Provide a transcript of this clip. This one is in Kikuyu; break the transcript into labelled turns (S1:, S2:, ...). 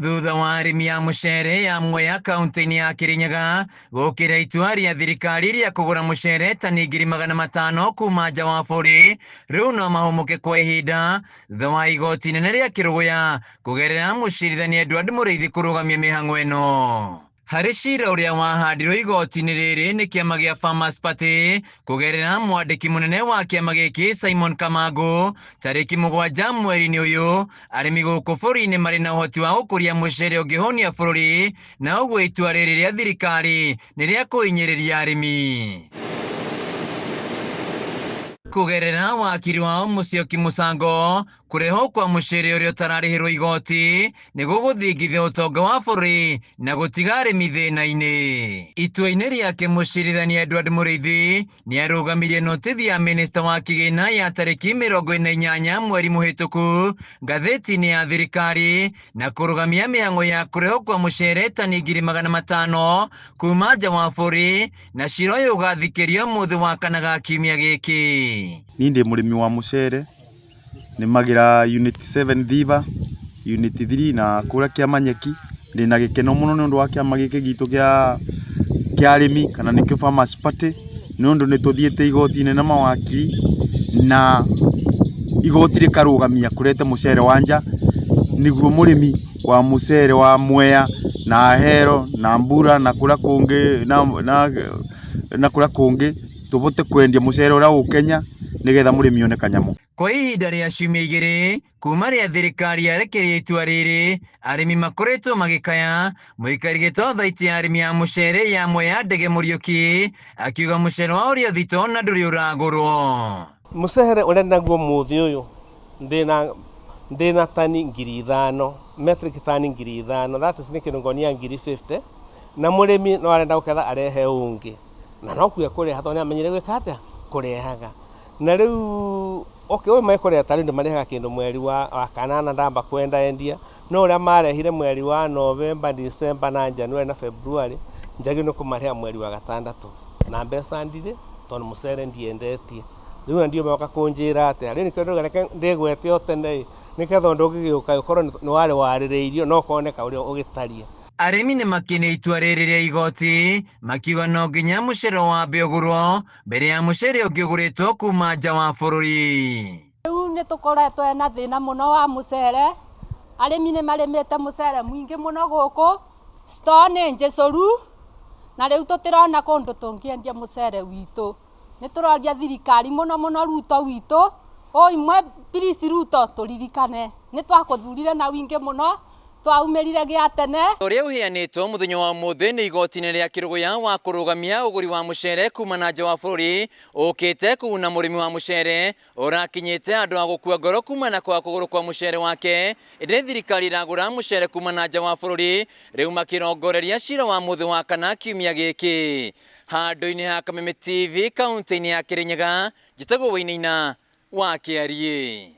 S1: Thutha wa arĩmi a mũcere ya Mwea kaunti-inĩ ya Kirinyaga gũkĩra itua rĩa thirikari rĩa kũgũra mũcere tani 500,000 kuma nja wa bũrũri, rĩu no mahũmũke kwa ihinda thutha wa igoti inene rĩa Kĩrũgũya kũgerera mũcirithania Edward Mũrĩithi kũrũgamia mĩhang'o ĩno. Harĩ cira ũrĩa wahandirwo igoti-inĩ rĩrĩ nĩ kĩama gĩa Farmers Party kũgerera mwandĩki mũnene wa kĩama gĩkĩ Simon Kamangũ tarĩki 7 mweri-inĩ ũyũ, arĩmi gũkũ bũrũri-inĩ marĩ na ũhoti wa gũkũria mũcere ũngĩhũnia bũrũri, na ũguo itua rĩrĩ rĩa thirikari nĩ rĩa kũhinyĩrĩria arĩmi. Kũgerera wakiri wao Musyoki Mũcango, kũrehwo kwa mũcere ũrĩa ũtararĩhĩrwo igoti nĩ gũgũthingithia ũtonga wa bũrũri na gũtiga arĩmi thĩna-inĩ. Itua-inĩ rĩake mũcirithania Edward Mũrĩithi nĩ arũgamirie notithi ya minista wa kĩgĩna ya tarĩki 48 mweri mũhĩtũku ngathĩti-inĩ ya thirikari na kũrũgamia mĩhang'o ya kũrehwo kwa mũcere tani 500,000 kuma nja wa bũrũri, na cira ũyũ ũgathikĩrio mũthĩ wa kana ga kiumia gĩkĩ.
S2: Niĩ ndĩ mũrĩmi wa mũcere, nĩmagĩra unit 7 Thiba, unit 3 na kũrĩa Kĩamanyeki. Ndĩna gĩkeno mũno nĩ ũndũ wa kĩama gĩkĩ gitũ kĩa arĩmi kana nĩkĩo Farmers Party, nĩ ũndũ nĩ tũthiĩte igoti-inĩ na mawakiri na igoti rĩkarũgamia kũrete mũcere wa nja, nĩguo mũrĩmi wa mũcere wa Mwea na Ahero na Mbura na kũrĩa kũngĩ na kũrĩa kũngĩ tũbote kwendia mũcere ũrĩa wĩ Kenya nĩgetha mũrĩmi one kanyamũ.
S1: Kwa ihinda rĩa ciumia igĩrĩ kuma rĩa thirikari yarekereirie itua rĩrĩ, arĩmi makoretwo magĩkaya. Mũikari gĩtĩ wa thaiti ya arĩmi a mũcere ya Mwea Ndege Mũriũki akiuga mũcere wao ũrĩ o thito na ndũrĩ ũragũrwo.
S3: Mũcere ũrĩa naguo mũthĩ ũyũ ndĩna tani 5,000, metric tani 5,000, that is nĩ kĩndũ ngonia 50,000, na mũrĩmi no arenda gũketha arehe ũngĩ na no kuo kũreha tondũ nĩamenyire gwĩka atĩa kũrehaga. Na rĩu okay, ũyũ mekũreha rĩu marehaga kĩndũ mweri wa kanana ndamba kwenda endia, no ũrĩa marehire mweri wa November, December na January na February njagĩrĩirwo nĩ kũmarĩha mweri wa gatandatũ, na mbeca ndirĩ tondũ mũcere ndiendetie. Rĩu ona ndiũĩ moka kũnjĩra atĩa. Rĩu nĩkĩo ndauga reke ndĩgwete o tene ĩ, nĩgetha ũndũ ũngĩgĩũka ũkorwo nĩ warĩ warĩrĩirio na ũkoneka ũrĩa ũgĩtariĩ.
S1: Arĩmi nĩ makĩnĩ itua rĩrĩ rĩa igoti makiuga no nginya mũcere wambe ũgũrwo mbere ya mũcere ũngĩ ũgũrĩtwo kuma nja wa bũrũri.
S4: Rĩu nĩ tũkoretwo na thĩna mũno wa mũcere, arĩmi nĩ marĩmĩte mũcere mũingĩ mũno gũkũ, store nĩ njicũru na rĩu tũtirona kũndũ tũngĩendia mũcere witũ. Nĩ tũroria thirikari mũno mũno Ruto witũ, ũ imwe please Ruto tũririkane, nĩ twakũthurire na wingĩ mũno, twaumĩrire gĩa tene.
S1: Ũrĩa ũheanĩtwo mũthenya wa ũmũthĩ nĩ igoti-inĩ rĩa Kĩrũgũya wa kũrũgamia ũgũri wa mũcere kuma na nja wa bũrũri ũkĩte kũguna mũrĩmi wa mũcere ũrakinyĩte andũ a gũkua ngoro kuma na kwaga kũgũrũ kwa mũcere wake, ĩndĩ thirikari ĩragũra mũcere kuma na nja wa bũrũri rĩu makĩrongoreria cira wa mũthĩ wa kana kiumia gĩkĩ. Handũ-inĩ ha Kameme TV kaunti-inĩ ya Kirinyaga, njĩtagwo Wainaina wa Kĩariĩ.